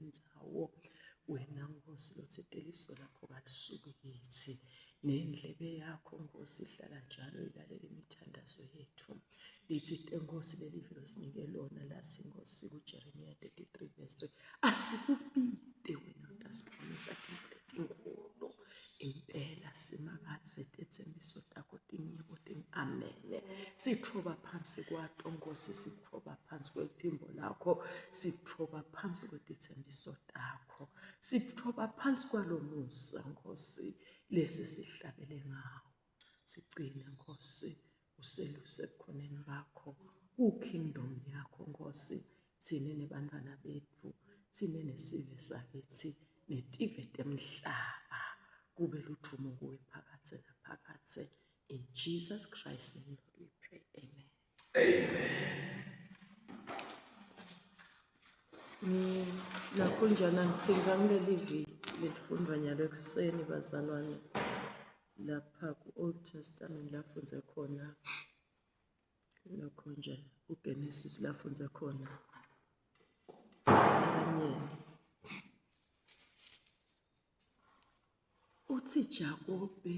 kulendzawo. Wena Nkosi lothi liso lakho kalisuki kithi, nendlebe yakho Nkosi ihlala njalo ilalela imithandazo yethu. Lithi Nkosi leli livi osinike lona lathi Nkosi kuJeremiya 33 verse 3 asikubide wena utasibonisa tintfo letinkhulu impela Simakadze tetsembiso takho tingiyebo tingamele sitfoba phansi kwato Nkosi sitfoba phansi kweliphimbo lakho sitfoba phansi kwetitsembiso takho sitfoba phansi kwalomusa Nkosi lesi sihlabele ngawo. Sigcine Nkosi useluse ebukhoneni bakho ku-kingdom yakho Nkosi thine nebantwana bethu thine nesive sakithi netive temhlaba kube ludvumo kuwe phakadze naphakadze in Jesus Christ name Lord we pray amen. Amen. Nakho njana ngithinta kuleli viki lelifundwa nyalo ekuseni bazalwane lapha ku-Old Testament lafundze khona lokho nje kuGenesis lafundze khona kanyeni uthi Jakobe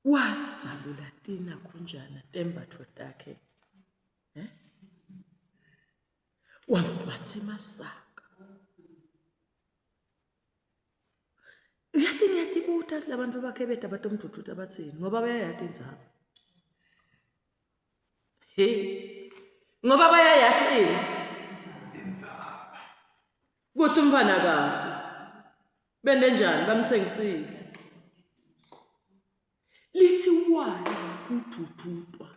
Wadzabula tinakhunjana tembatfo takhe. Eh? Wambatha emasaka. Uyathi ngiyatibuta silabantu bakhe beda batomduduta bathini ngoba bayayati indzaba. He. Ngoba bayayati ini? Indzaba. Kuthi umfana kafi. Bende njani bamthengisile. Lithi wala kudududwa.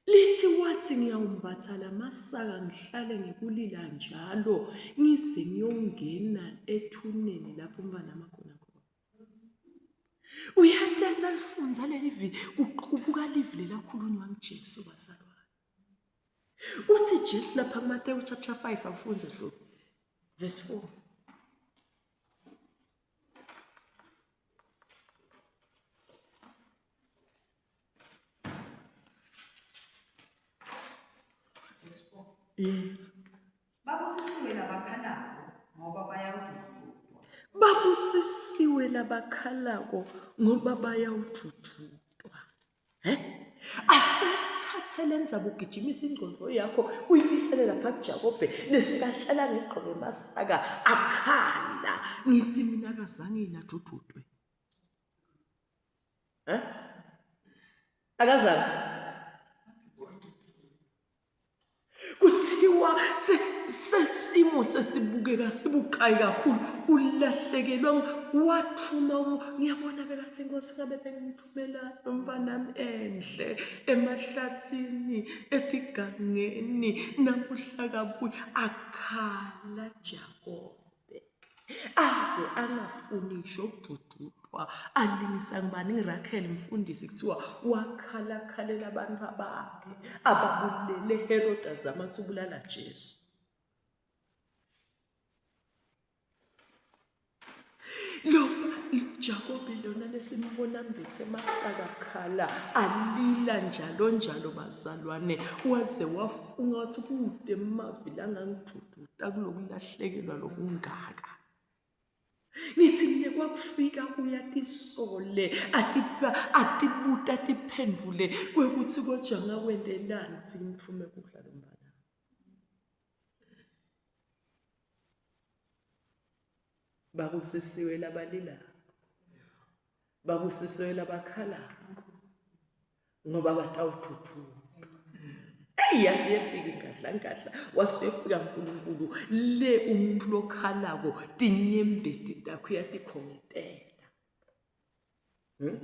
Lithi wathi ngiyawumbatha lamasaka ngihlale ngikulila njalo ngize ngiyongena ethuneni lapho umntwana amakhona khona. Uyathi esalifunza leli vi kuqubuka livi lelakhulunywa nguJesu bazalwane. Uthi Jesu lapha kuMateyu chapter 5 awufunze dlobi verse 4. Yes. Babusisiwe labakhalako ngoba bayawudududwa. Babusisiwe labakhalako ngoba bayawudududwa. He? Asithathe le ndzaba ugijimisa ingqondo yakho uyibisele lapha kuJakobe lesikahlala ngegqoke emasaka akhala ngithi mina akazange yini adududwe. Eh? Akazange. Kuthiwa sesimo sesibukeka sibuqayi kakhulu ulahlekelwe wathuma ngiyabona bekathi inkosi ngabe bengimthumela umfanami enhle emahlathini etigangeni namuhla kabuyi akhala Jakobe aze angafuni ngisho ukudududwa alingisa ngubani ngiRakhel mfundisi kuthiwa wakhala khalela abantu abakhe ababulele Herod azama ukuthi ubulala Jesu lo Jakobe lona lesimbona mbethe masaka khala alila njalo njalo bazalwane waze wafunga wathi kude mavi langangidududa kulokulahlekelwa lokungaka ngithi mina kwakufika uyatisole atibuta atiphendvule kwekuthi koja ngakwentelani ukuthi ngimthume kudla lo mntwana babusisiwe labalilako babusisiwe labakhalako ngoba batawuthuthuka eyi yasiyefika ingadla ngadla wasiyefika nkulunkulu le umuntu lokhalako tinyembeti takho uyatikhongetela hmm?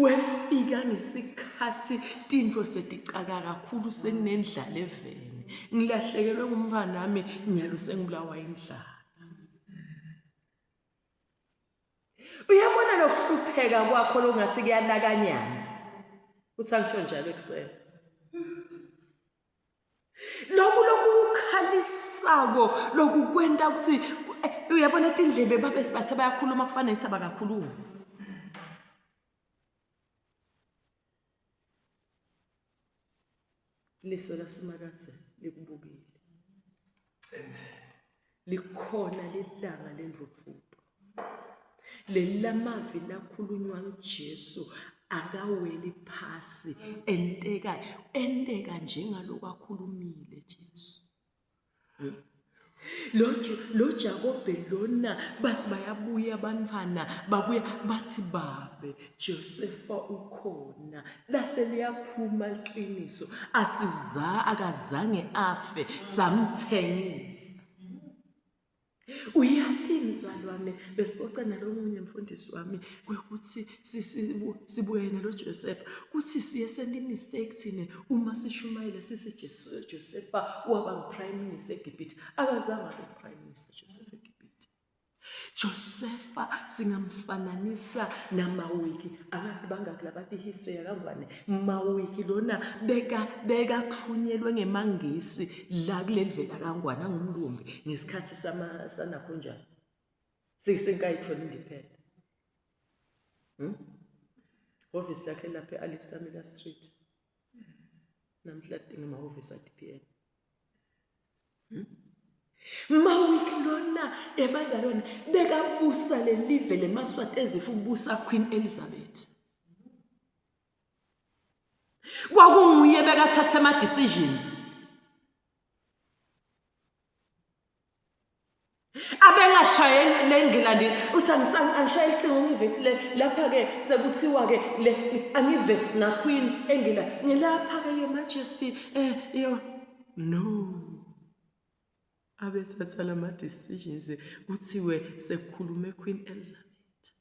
Wefika ngesikhathi tintfo seticaka kakhulu senginendlala eveni ngilahlekelwe ngumntfwanami nyalo sengibulawa indlala Uyabona lokuhlupheka kwakho lokungathi kuyalakanyana. Uthi angisho njalo ekuseni. Lokhu lokukhalisako lokukwenta ukuthi eh, uyabona tindlebe babe sibathe bayakhuluma kufanele ukuthi abakakhulumi. Liso laSimakadze likubukile. Likhona lilanga lendvudvuto. Leli lamavi lakhulunywa nguJesu akaweli phasi enteka enteka njengaloku akhulumile Jesu. Lo lo Jakobe lona bathi bayabuya abantwana babuya bathi babe Josefa ukhona lase liyaphuma iqiniso asiza akazange afe samthengisa. Uyati mzalwane besicoca nalomunye mfundisi wami kwekuthi sibuye nalo Joseph kuthi siye senta i-mistake thina uma sishumayela sisi Josefa waba ngu-prime minister eGibhithe. Akazange abe prime minister Joseph eGibhithe. Josefa singamfananisa namawiki akazi bangaki labathi history yakangwane mawiki lona beka bekathunyelwe ngemangisi la kuleli vela kangwane angumlumbi ngesikhathi sama sanakho njani sisenkayithola independent Hhovisi lakhe lapha e-Alistair Miller Street namhla ngemahhovisi a-DPN. Mawiki lona ebazalwane bekabusa lelive lemaswati ezifa ukubusa Queen Elizabeth. Kwakunguye bekathatha ama decisions. Abengashaye le Ngilandi uthi angishaye icingo ngivesi le lapha ke sekuthiwa ke le angive nga Queen eNgilandi ngilapha ke your majesty eh yo no abethatha lama decisions kuthiwe sekukhulume Queen Elizabeth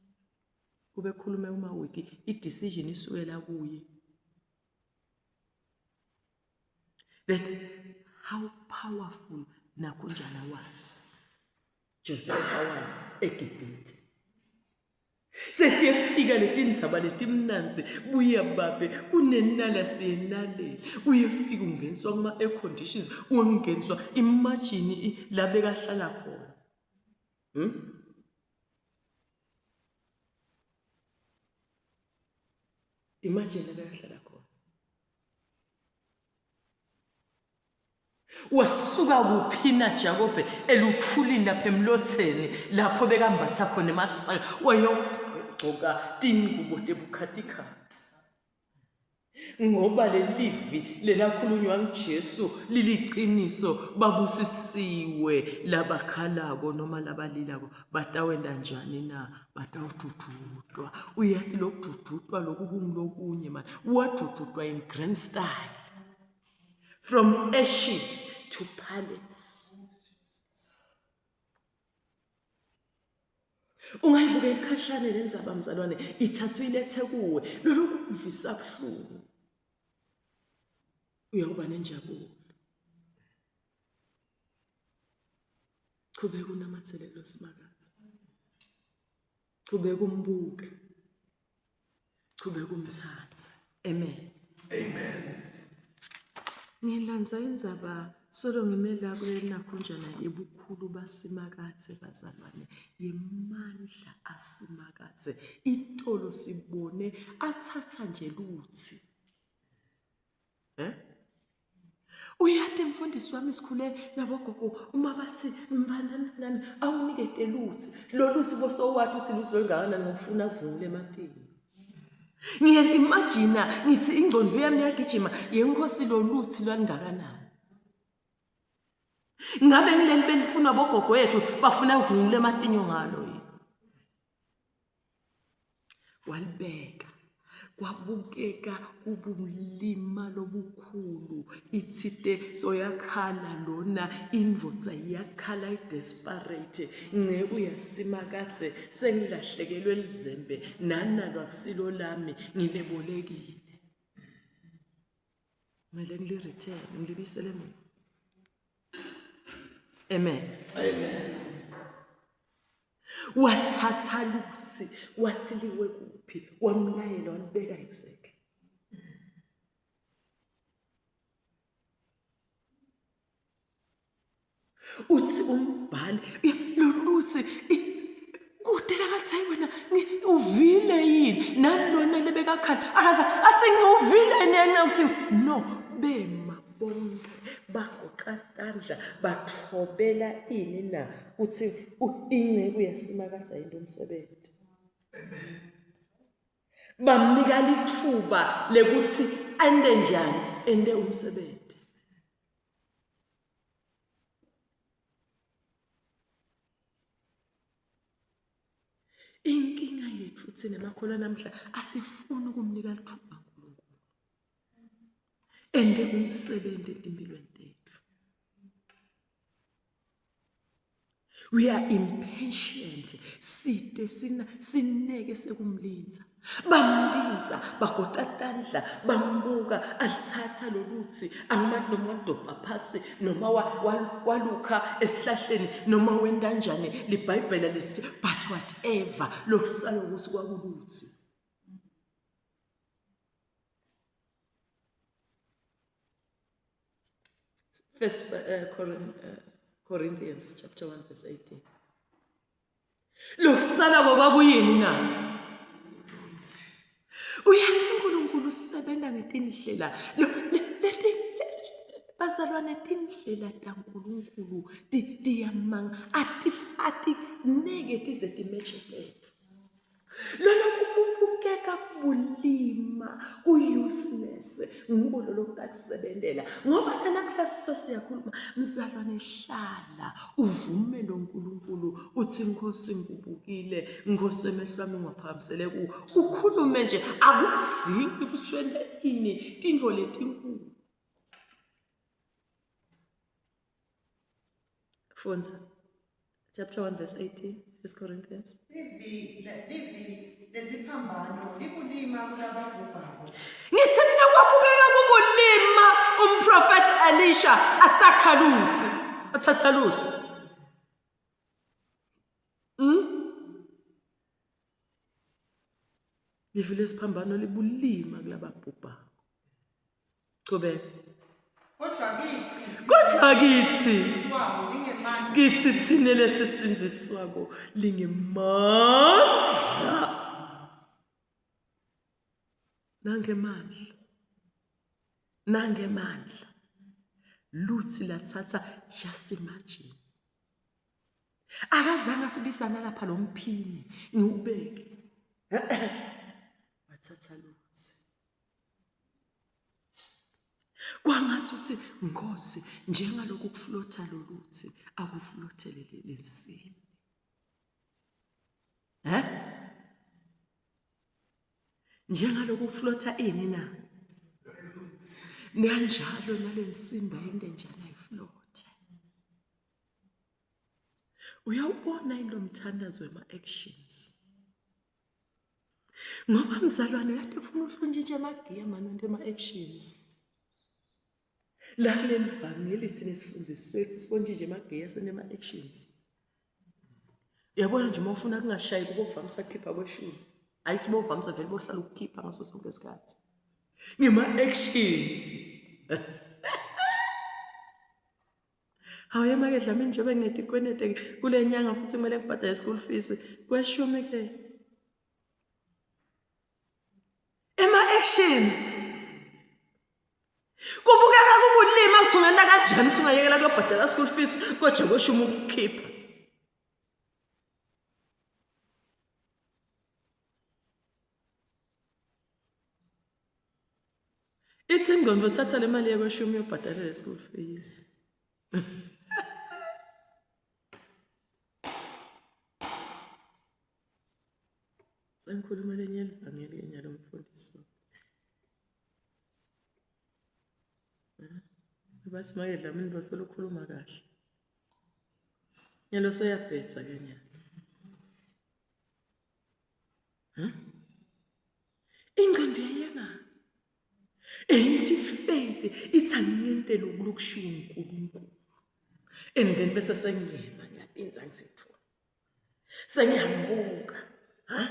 ubekhulume uMawiki i decision isukela kuye. That's how powerful nakunjana was. Josefa was eGibhithe. Setiyefika letindzaba letimnandzi buya babe kunenala siyenaleni uyefika ungeniswa kuma-air conditions ungeniswa imagine la bekahlala khona hmm? Imagine la bekahlala khona Wasuka kuphi na Jakobe eluthulini lapha emlotheni lapho bekambatha khona emasaka wayogcoka tingubo tebukhatikhathi ngoba lelivi lelakhulunywa nguJesu liliqiniso babusisiwe labakhalako noma labalilako batawenta njani na batawududutwa uyathi lokududutwa lokhu kungulokunye mani wadudutwa in grand style from ashes to palace ungayibukeli khashane le ndzaba mzalwane ithathwe ilethe kuwe loloku kuvisa buhlungu uyawuba nenjabulo Qhubeka unamathele kuloSimakadze. Qhubeka umbuke. Qhubeka umthathe. Amen. Amen. Ngilandza indzaba solo ngime la kulenakhunjana yebukhulu baSimakadze bazalwane yemandla aSimakadze itolo sibone athatha nje lutsi Eh? Uyati mfundisi wami sikhule nabogogo uma bathi mfana nami awunikete luthi lo luthi bosowati uthi luthi lolungakanani ngokufuna kuvungula ematini. Ngiya imagine ngithi ingqondo yami yagijima yenkosi lo luthi lwalungakanani. Ngabe ngileli belifunwa bogogo yethu bafuna ukuvungula ematinyo ngalo yini? Walibeka kwabukeka ubulima lobukhulu ithite soyakhala lona indvodza iyakhala idesperate nceku yasimakadze sengilahlekelwe lizembe nanalo akusilo lami ngilebolekile kumele ngilireturn ngilibisele emuva amen amen Wathatha luthi wathi liwe kuphi wamlayela walibeka exactly. Uthi umbhali loluthi kude lakathi hayi wena uvile yini nalona lebekakhala akaza athi ngiwuvile yini ence ukuthi no bema Bonke bagoqa tandla bathobela ini na kuthi inceku yaSimakadze yento umsebenzi. Bamnika lithuba lekuthi ende njani ende umsebenzi. Inkinga yethu thina makholwa namhla asifuni ukumnika lithuba uNkulunkulu. Ende umsebenzi etimpilweni tethu. We are impatient. Side sina sineke sekumlinza. Bamlinza, bagoca tandla, bambuka, alithatha loluthi, angimathi noma wadobha phasi, noma walukha esihlahleni, noma wentanjani, libhayibhela lisithi, but whatever, lokusala ukuthi kwakuluthi. First Corinthians chapter 1 verse 18. Lokusala kwakuyini na? Uyathi uNkulunkulu usebenza ngetindlela leti bazalwane tindlela taNkulunkulu tiyamanga atifati neke tize timetshe tethu. Lolo kubukeka kubulima ku-useless nguko lolo kutakusebentela ngoba nanamhla sifo siyakhuluma mzalwane hlala uvume lo Nkulunkulu uthi Nkosi ngikubukile Nkosi emehlo ami ngiwaphakamisele kuwo ukhulume nje akudzingi ukuthi wente ini tintfo letinkulu Fundza. Chapter 1 verse 18, 1 Corinthians. Livi livi lesiphambano libulima kulababhubhako. Ngithi mina kwabukeka kubulima umprofeti Elisha asakha luthi, athatha luthi. Livi lesiphambano libulima kulababhubhako. Qhubeka. Kodwa kithi Kodwa kithi swabo lingemandla kithi thina lesisindziswako lingemandla nangemandla nangemandla luthi lathatha just imagine akazange asibisana lapha lo mphini ngiwubeke wathatha luthi Kwangathi uthi Nkosi njengalokhu kuflotha loluthi akuflothele lensini. He? Njengalokhu kuflotha ini na? Kanjalo nalensimbi ayinde njani ayiflothe. Uyawubona yini lo mthandazo wema-actions? Ngoba mzalwane uyade ufuna uhluntshintshe amagiya mani wento ema-actions. La kuleli vangeli thina sifundisiwe ukuthi sibontshintshe amagiya senema-actions. Uyabona nje uma ufuna kungashayi kubovamisa kukhipha kweshumi. Hayi sibovamisa vele bohlala ukukhipha ngaso sonke isikhathi. Ngema-actions. Hawu yema-ke Dlamini njengoba nginetikwelede kule nyanga futhi kumele ngibhadale school fees. Kweshumi ke. Ema-actions. Kubukeka kubulima ukuthi ungena kanjani usungayekela kuyobhadala school fees kodwa kweshumi ukukhipha. Ithi ingqondo thatha le mali yekweshumi uyobhadalela school fees. Sengikhuluma lenye elivangeli ke nyalo mfundisi wami. Bathi make Dlamini basolo ukhuluma kahle. Nyalo seyabhetha ke nyalo. Ingqondo iyayengana. Ain't faith ithi anginte lokhu lokushiwo uNkulunkulu. And then bese sengiyema ngiyapinza ngithi sengiyambuka. Ha?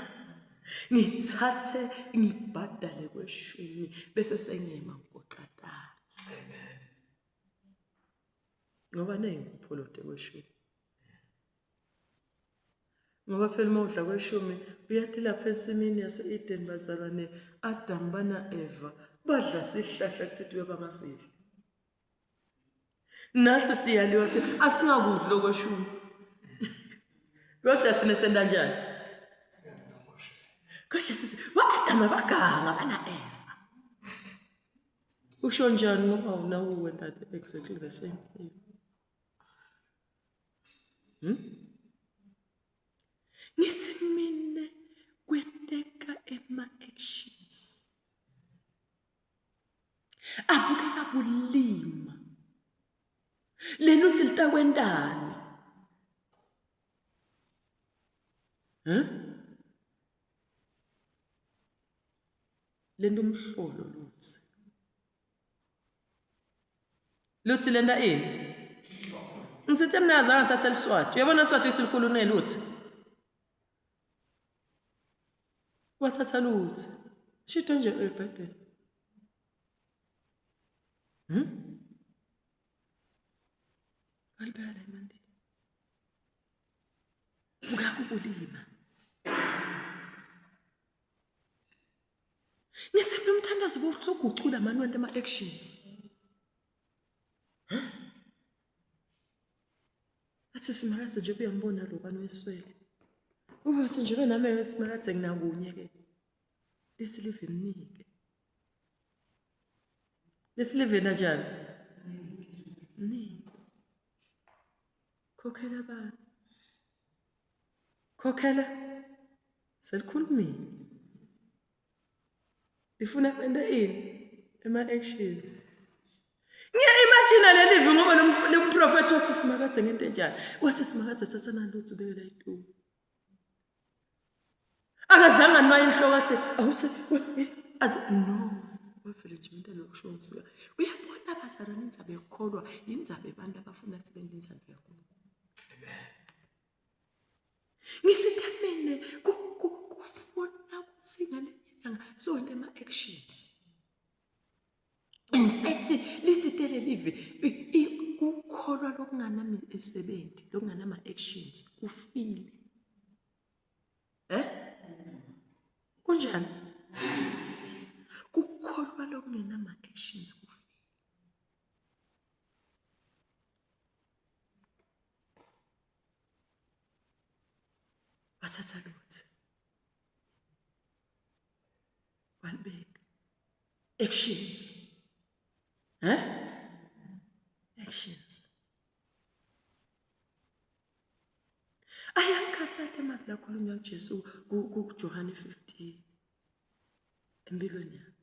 Ngithathe ngibhadale kweshumi bese sengiyema ngigoqatana. Amen. Ngoba neyinkupholote kweshumi. Ngoba phela uma udla kweshumi uyathi lapha ensimini yase-Eden bazalwane Adam bana Eva badla sihlahla kusithiwe bangasidli. Nathi siyaliwa asingakudli lokweshumi. Kodwa sine senta njani? Kodwa sisi wa-Adamu baganga bana-Eva. Usho njani ngoba nawe wenta exactly the same thing? Hmm? Ngithi mina kwenteka ema-actions. Abukeka bulima. Leli uthi litakwentani? Huh? Lento umhlolo luthi. Luthi lenta ini? Ngisithe mina azange ngithathe liswati. Uyabona iswati isikhulu neluthi. Wathatha luthi. Shito nje eBhayibheli. Hmm? Walibeka la emandini. Bukaka ubulima. Ngithi mina umthandazo ubusugucula mani wento ama-actions. Athi simakathe nje uyambona lo bani weswele. Ube bathi nje nami simakathe nginakunye ke. Lithi live mnike. Lithi live kanjani? Mnike. Khokhela abantu. Khokhela. Selikhulumile. Lifuna kwenta ini? Ema-actions. Ngiya-imagine leli vi ngoba lo mprofethi wathi simakathe ngento enjani. Wathi simakathe thatha nalutho ubeke la itulo. Akazange anwaye inhloko athi awuthi athi no. Wavele nje into lokusho ngisuka. Uyabona abazalwane indzaba yokukholwa indzaba yabantu abafuna ukuthi benze intsandvo yaNkulunkulu. Ngisithe mina kufuna ukuthi ngalinye ilanga sonke ama-actions. In fact, lithi tele live ukukholwa lokunganamisebenzi, lokunganama-actions kufile. Eh? Kunjani? Kukholwa lokungenama-actions kufile. Wathatha lutho. Walibeka. Actions. Eh? Actions. Ayangikhathatha emavi lakhulunywa kuJesu kuJohane 15 empilweni yami.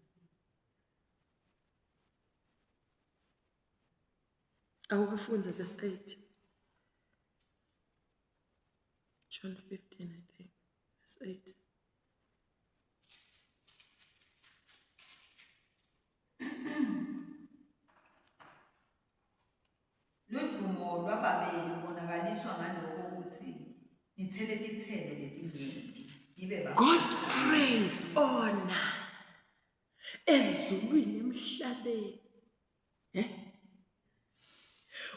Awukufunze verse 8. John 15, I think, verse 8. Ludvumo lwaBabe lubonakaliswa ngaloko kutsi nitsele titselo letinyenti, nibe God's praise, honor ezulwini emhlabeni. Eh?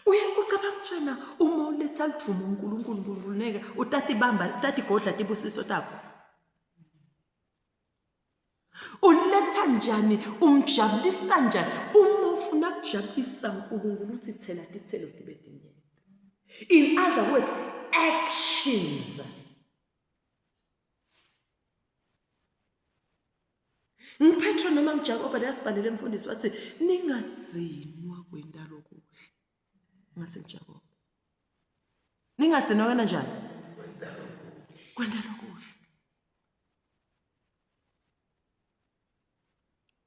Uye ucabanga wena uma uletha ludumo uNkulunkulu uNkulunkulu neke utati bamba utati godla tibusiso takho. Uletha njani umjabulisa njani uma ufuna kujabulisa uNkulunkulu uthi thela tithelo tibe tinyenti. In other words, actions. NgiPetro noma ngiJakobe leyasibhalele mfundisi wathi ningadzinwa kwenta lokuhle. Ngase ngiJakobe. Ningadzinwa kana njani? Kwenta lokuhle.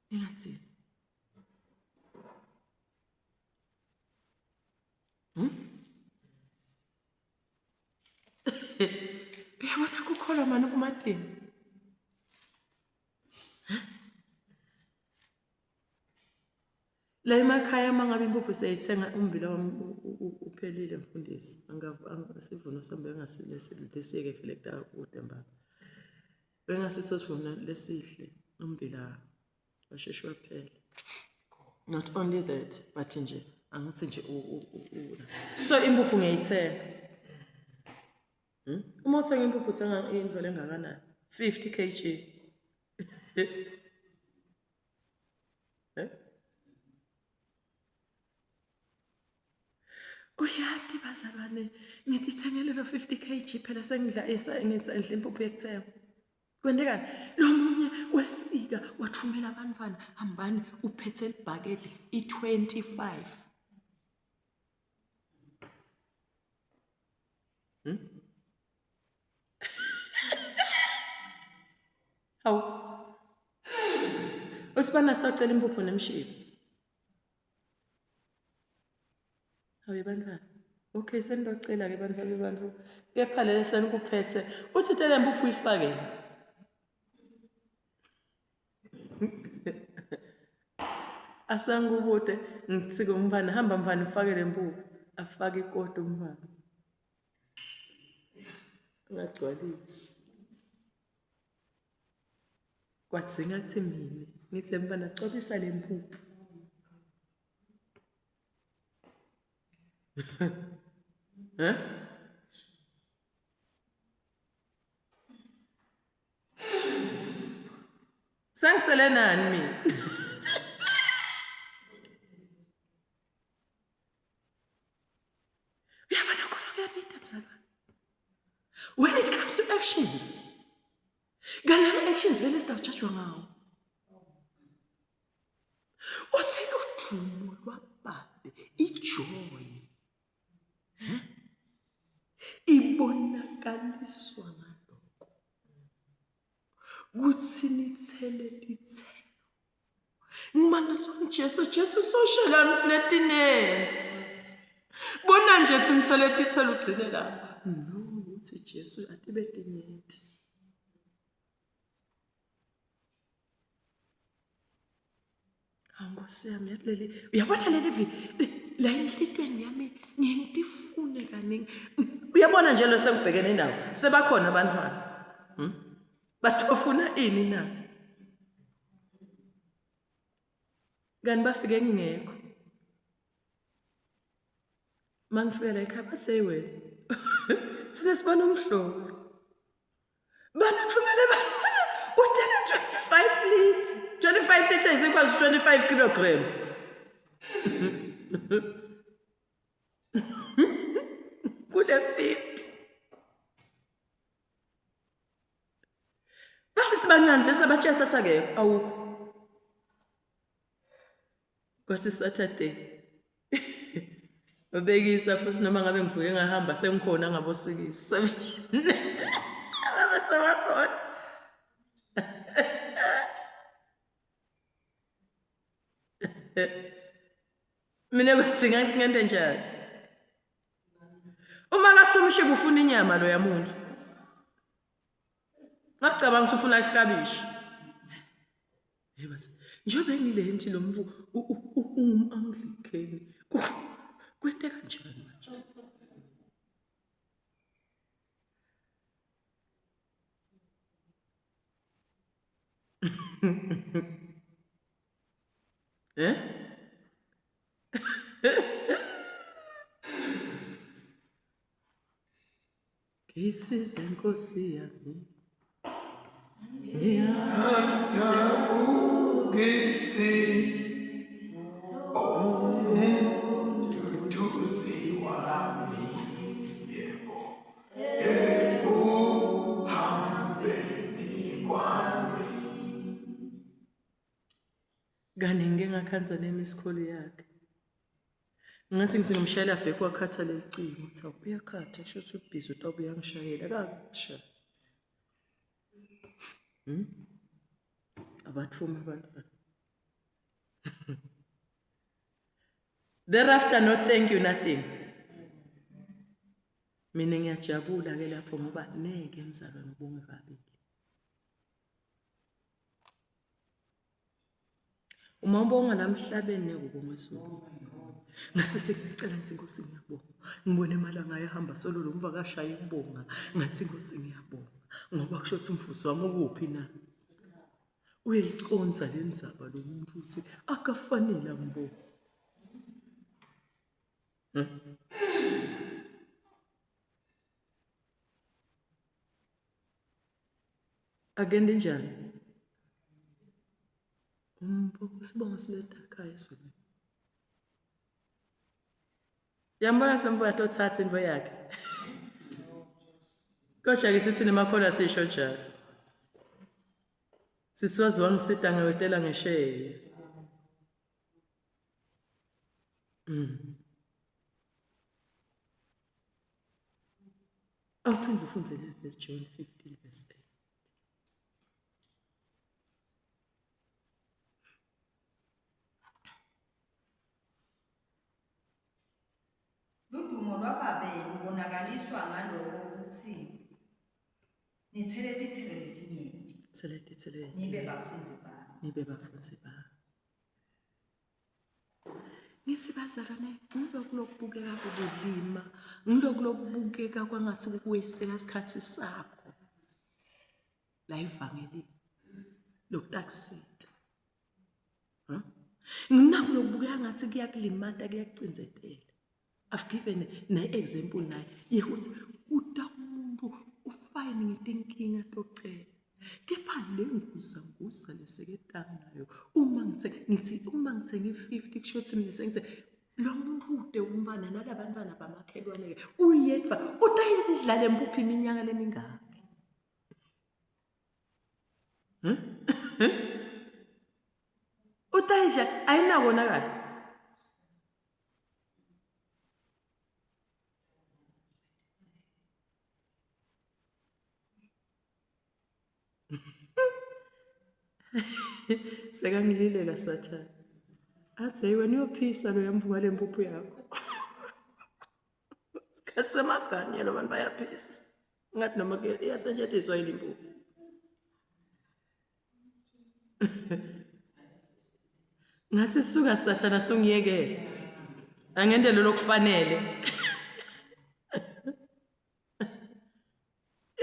Ningadzinwa. Hmm? Uyabona kukholwa mani kumadini. La emakhaya uma ngabe impuphu siyayithenga ummbila wami uphelile mfundisi. Isivuno sami bengasilesiyeke vele kude mbaba. Bengasiso sivuno lesihle ummbila washeshe waphela. Not only that but nje angithi nje so impuphu ngiyayithenga. Hmm? Uma uthenga impuphu uthenga indlela engakanani? 50 kg. Eh? Uyati bazalwane, ngithi thengele lo 50 kg phela sengidla ngidla impuphu yekuthenga. Kwentekani? Lo munye wefika wathumela abantwana, hambani uphethe libhakede i-25. Hawu. Usibana sitocela impuphu nemshibo. Hawu bantwana. Okay, senidocela ke bantwana bebantu. Kepha lele senikuphethe. Uthi tele impuphu uyifakele. Asangubude ngithi kumfana hamba mfana ufake le mpuphu. Afake ikoti umfana. Ungagcwalisi. Kwathi ngathi mina ngithi mfana cobisa le mpuphu. Eh? Sengisele nani mina? Uyabona khona kuyabida mzalwane. When it comes to actions, ngalama actions vele sidawujajwa ngawo. Uthi udumo lwababe ijoy ibonakaliswa ngalokho kuthi nithele tithelo. Ngimangaliswa uJesu, Jesu soshelani sinetinenti. Bona nje thinithele tithelo ugcine lapha. No, uthi Jesu atibe tinyenti. Nkosi yami yathi leli uyabona leli vi la enhlitweni yami ngiye ngitifune kaningi. Uyabona nje lo sengibhekene nawo sebakhona abantwana. Bathofuna ini na? Kanti bafike ngingekho. Mangifika la ekhaya bathi hey wena. Thina sibona umhlolo. Banathumele bantwana utele 25 litre. 25 litre is equal to 25 kilograms. Kule 50. Base sibancane sesabatshiya sathakekho awukho. Kwathi Saturday. Babekisa futhi noma ngabe ngivuke ngahamba sengikhona ngabosikisi. Baba sebakhona. Mina kwathi ngathi ngente njani? Uma ngathi umshibo ufuna inyama lo yamuntu. Ngacabanga ukuthi ufuna ihlabishe. Hey bathi njengoba ngile nthi lo mvu ungum-Anglican kwente kanjani manje? Eh? Ngisize Nkosi yami. Ngiyadabukisi umduduzi wami yebo ekuhambeni kwami. Kaningi ngike ngakhansa nemiss call yakhe. Ngathi ngizomshayela back wakhatha leli cingo. Uthi awu uyakhatha sho ukuthi ubhizi utabe uyangishayela akangishaya. Abathuma abantwana. Thereafter no thank you nothing. Mina ngiyajabula ke lapho ngoba neke mzalwane ubonge kabili. Uma ubonga la emhlabeni ngeke ubonge ezulwini. Ngase sengicela ngithi Nkosi ngiyabonga. Ngibone emalanga ayahamba solo lo mvakashaye ukubonga. Ngathi Nkosi ngiyabonga ngoba kusho ukuthi umfusi wami ukuphi na? Uyayiconsa le ndzaba lo muntu uthi akafanele ambonge. Akende njani? Umbongo sibongo siletha ekhaya ezulwini. Yambona sombuya atothatha into yakhe. Kodwa ke sithi nemakholwa sisho njalo. Sithi waze wangisida ngewetela ngesheya. Awuphinde ufunde le verse John 15 verse 8. Ludumo lwababe lubonakaliswa ngaloko ukuthi nithele tithelo letinyenti. Thele tithelo Nibe bafundzi bami. Nibe bafundzi bami. Ngithi bazalwane, ngilokhu lokubukeka kubulima, ngilokhu lokubukeka kwangathi kukuwastela isikhathi sakho. La ivangeli lokutakusita. Nginaku lokubukeka ngathi kuyakulimata, kuyakucinzetela. I've given ne-example naye yekuthi uta umuntu ufine ngetinkinga tocela. Kepha le nguzanguza leseketanga nayo uma ngithi uma ngithenga i-50 kusho ukuthi mina sengithe lo muntu ude umfana nalabantwana bamakhelwane ke uyedwa utayidlala empuphi iminyaka lemingaki. Utayidla ayinakonakala. Sekangililela Sathane. Athi hey wena uyophisa lo yamvuka lempuphu yakho. Sikhasemagani lo bantu bayaphisa. Ngathi noma iyasetshenziswa yini impuphu. Ngathi suka Sathana sungiyekele. Angendele lokufanele.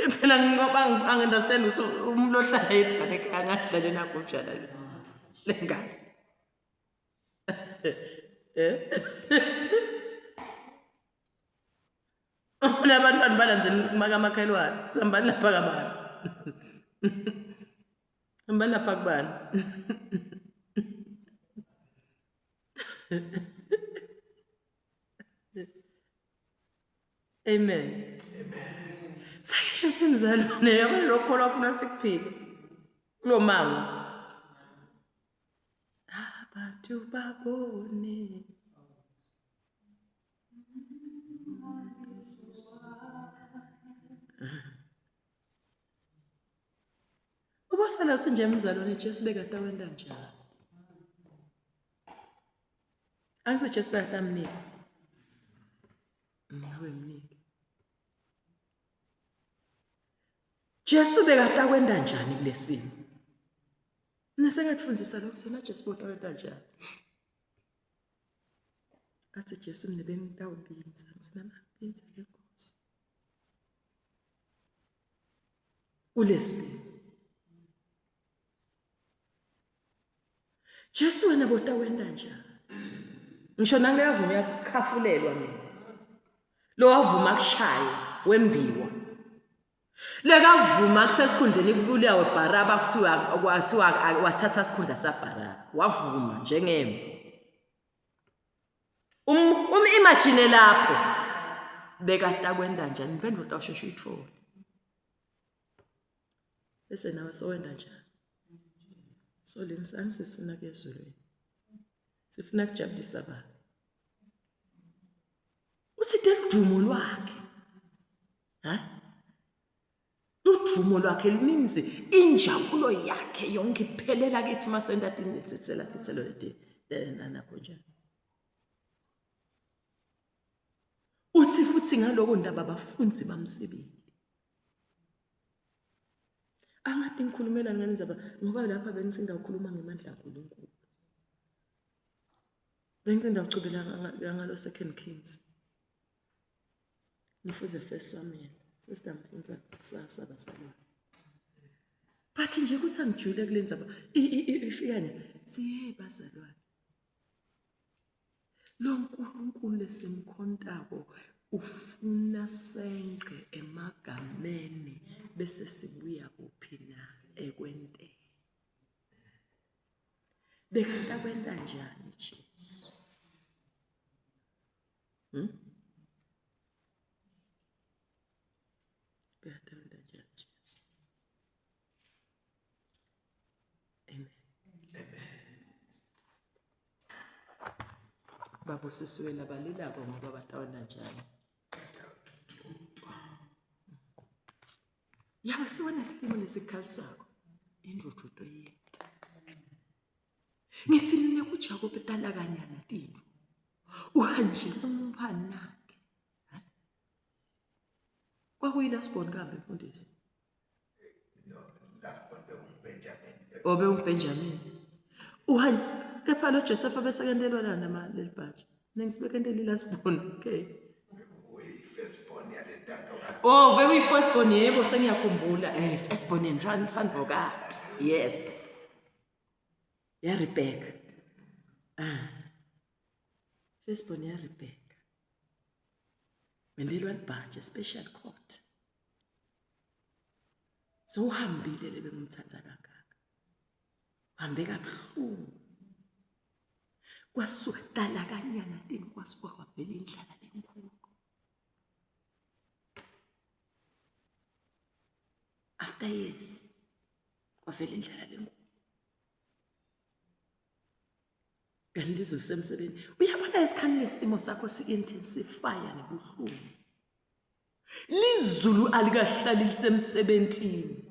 Phela ngoba angi-understand ukuthi umuntu ohlala yedwa ekhaya angadlale nakho njalo le lengane. Unabantwana balandzeni makamakhelwane, sihambani lapha kabani? Hambani lapha kubani? Amen. Amen. Sakisho simzalwane yabona lokho lwafuna sikuphile. Kulo mango. Abantu babone. Ubosala sinje mzalwane Jesu bekade wenda njalo. Angithi Jesu bekade amnika. Nawe mnike. Jesu bekade akwenda njani kulesimo? Mina sengathifundisa lokho thina Jesu bodwa wenda njani. Athi Jesu mina bengitawubinza, ngithi nami angibinze ke Nkosi. Kulesimo. Jesu wena bodwa wenda njani? Ngisho nange yavuma yakhafulelwa mina. Lo wavuma kushaye wembiwa. Lekavuma kusesikhundleni kubulawe Baraba kuthiwa kwathiwa wathatha isikhundla saBaraba. Wavuma njengemvu. Imagine lapho bekatakwenda njani impendulo utawusheshe uyithole. Bese nawe sowenda njani? So lengisa sifuna kuyezulwini. Sifuna kujabulisa abantu. Uthi dedumo lwakhe. Ha? Ludumo lwakhe luninzi, injabulo yakhe yonke iphelela kithi masenta tinitsitsela titselo leti nakho njalo. Uthi futhi ngaloko ndaba abafundi bamsibili. Angathi ngikhulumela ngale ndzaba ngoba lapha bengisinda ukukhuluma ngemandla kaNkulunkulu. Bengisinda ukuchubela ngalo Second Kings. Ngifunze First Samuel. Sister mfunza kusasa basalwane. But nje ukuthi angijule kule ndzaba ifika nje siye bazalwane. Lo nkulunkulu lesimkhontako ufuna sence emagameni bese sibuya kuphi na ekwenteni. Bekanta kwenta njani Jesu? Bekatawenta njani Jesu? Amen. Babusisiwe labalilako ngoba batawenta njani? Yabo siwona silimo lesikhalisako indvudvuto yeta. Ngithi mina kuJakobe talakanyana tintfo. Uhanjelwe ngumntfwanakhe. Kwakuyi-last born kambe mfundisi? No, last born bekunguBenjamin. Oh bekunguBenjamin. Uhan kepha lo Joseph besekentelwa lana ma leli bhantshi. Nengisibekentele i-last born. Okay. Bekuyi-first born yale ntandokazi. Oh bekuyi-first born yebo sengiyakhumbula. Eh first born yensandvokati. Yes. Ya Rebecca. Ah. First born ya Rebecca. Mendelwa libhantshi special court. Sewuhambile le bengimthanda kangaka. Uhambe kabuhlungu. Kwasuka dalakanyana tini kwasuka kwavela indlala lenkulu. After years kwavela indlala lenkulu. Kanti lizosemsebeni. Uyabona esikhani lesimo sakho si-intensifya nebuhlungu. Lizulu alikahlali lisemsebentini.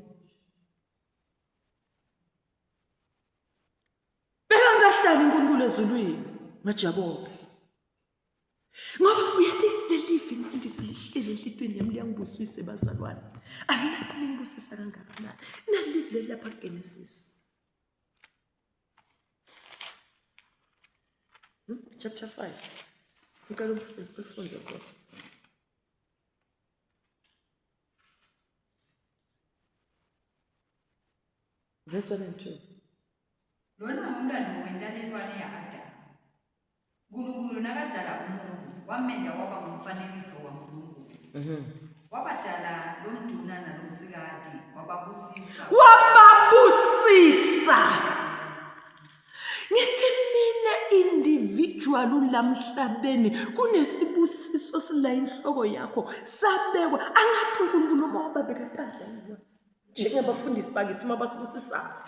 Bekangahlali uNkulunkulu ezulwini ngaJakobe. Ngoba uyathi lelivi mfundisi lihlele enhlitweni yami liyangibusisa bazalwane. Alinathi lingibusisa kangakanani. Nalivi leli lapha kuGenesis. Chapter 5. Ngicela ufunze Nkosi. Verse 1 and 2. Lona ngumlando wentalelwane ya-Adamu. Nkulunkulu nakadala umuntu wamenda waba ngumfanekiso waNkulunkulu. Wabadala lomduna nalomsikati wababusisa. Wababusisa. Ngithi mina individual lamhlabeni kunesibusiso sila inhloko yakho sabekwa angathi uNkulunkulu uma wababeka tandla yini njengabafundisi bakithi uma basibusisayo.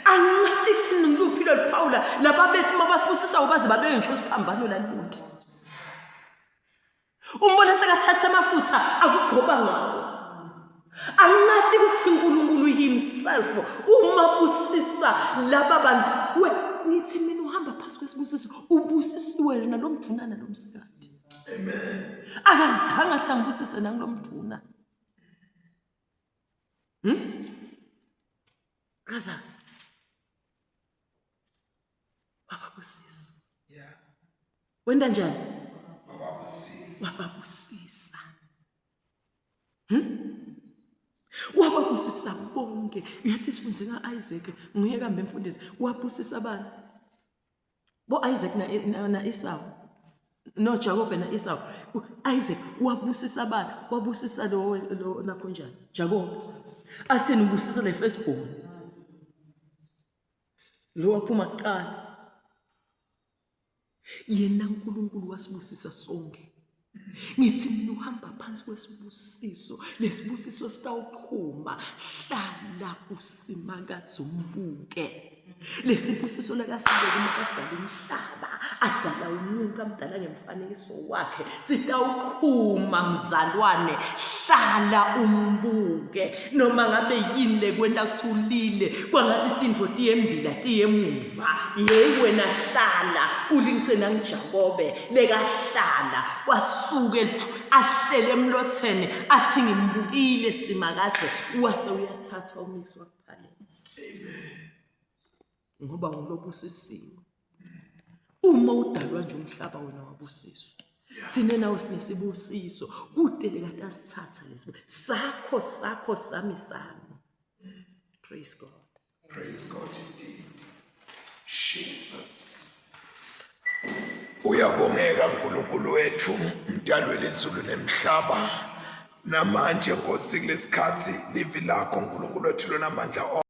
Angathi kuthini ngiluphi lolu phawula laba bethu uma basibusisayo baze babeke ngisho isiphambano lalundi. Umbona sekathatha amafutha akugqoba ngawo. Angathi ukuthi uNkulunkulu himself uma busisa laba bantu we ngithi mina uhamba phasi kwesibusiso ubusisiwe wena lo mduna nalomsikati. Amen. Akazange athi angibusise nangilomduna. Akazange. Wababusisa. Yeah. Wenta njani? Wababusisa. Wababusisa. Wababusisa bonke. Uyathi sifunze nga-Isaac, nguye kambe mfundisi, wabusisa abantu. Bo Isaac na Esau. No Jacob na Esau. Isaac wabusisa abantu, wabusisa lo nakho njani? Jacob. Asini ubusisa le firstborn. Lo waphuma kuqala. Yena uNkulunkulu wasibusisa sonke. Ngithi mina uhamba phansi kwesibusiso, lesibusiso sitawuqhuma, hlala kuSimakadze umbuke. Lesibusiso lakasibeka uma kadala umhlaba, adala umuntu amdala ngemfanekiso wakhe, sitawuqhuma mzalwane, hlala umbuke. Noma ngabe yini lekwenta kuthulile, kwangathi tintfo tiyembila tiyemuva. Yeyi wena hlala ulingise nangiJakobe lekahlala kwasuke ahlele emlotheni athi ngimbukile Simakadze wase uyathathwa umiswa kuphalesi. Ngoba ungilobusisiwe. Uma udalwa nje umhlaba wena wabusiswa. Sine nawe sinesibusiso kude lekade asithatha lesi sakho sakho sami sami. Praise God. Praise God indeed. Jesus. Uyabongeka uNkulunkulu wethu, mdali welizulu nemhlaba. Namanje Nkosi kulesikhathi livi lakho uNkulunkulu wethu lonamandla.